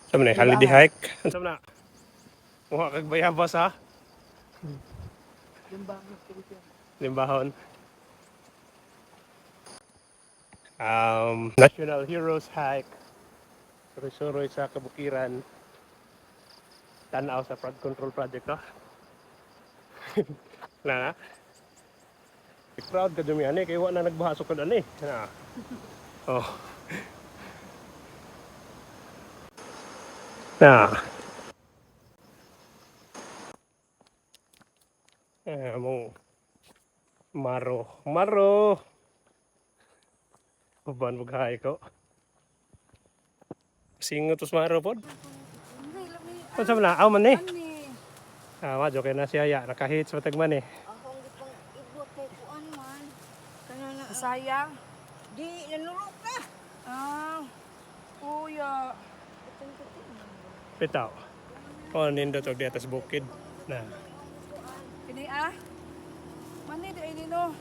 Sa man holiday hike. Ano na? Muha kag bayabas ha. Limbahon. National Heroes Hike. Suroy-suroy sa kabukiran. Tanaw sa flood control project to. Na na. Proud ka dumi ani kay wa na nagbaha sukad ani. Na. Oh. Na. Eh, mo. Maro. Maro. Uban bughay ko. Singot tos maro pod. Unsa man na? Aw man ni. Ani. Ah, wa joke na siya ya. Nakahits matag man eh. Akong gipang ibot kay kuan man. Kana na. Sayang. Di nanurok na. Ah. Kuya. Bitaw. Oh, nindot og diya tas bukid. Na. Kini ah. Mani di ay nino.